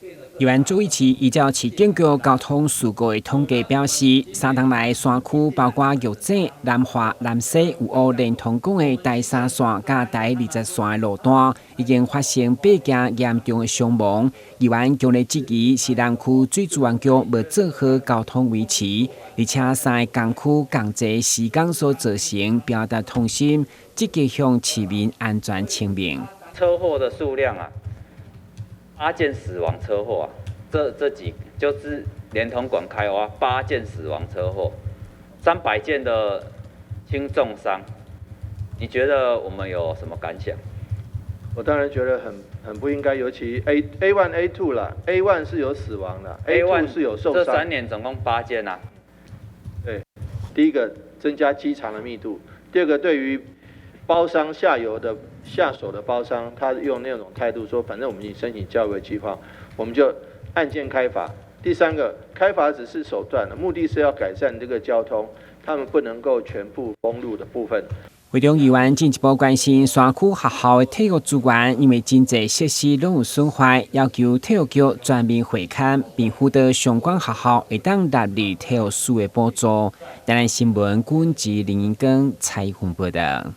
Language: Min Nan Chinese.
議員朱偉慈依照市警局交通事故的統計表示，3冬來山區包括玉井、南華、南勢、有烏連通港的台三線佮台20線的路段，已經發生八件嚴重的傷亡。議員強烈質疑是南區水資源局無做好交通維持，而且三个工區仝齊時間所造成，表達痛心，積極向市民安全聲明。車禍的數量啊！八件死亡車禍啊，這幾就是連同管開挖八件死亡車禍，300件的輕重傷，你覺得我們有什麼感想？我當然覺得很不應該，尤其 A1 A2 啦，A1 是有死亡的，A2 是有受傷。這3年總共八件啊。對，第一個增加機場的密度，第二個對於包商下游的下手的包商，他用那種態度說，反正我們已經申請交違計劃，我們就按件開罰。第三個，開罰只是手段，目的是要改善這個交通，他們不能夠全部封路的部分。會中議員進一步關心山區學校的體育資源，因為真濟設施攏有損壞，要求體育局全面會勘，並輔導相關學校會當納入體育署的補助。台南新聞，軍籍林英根採訪報道。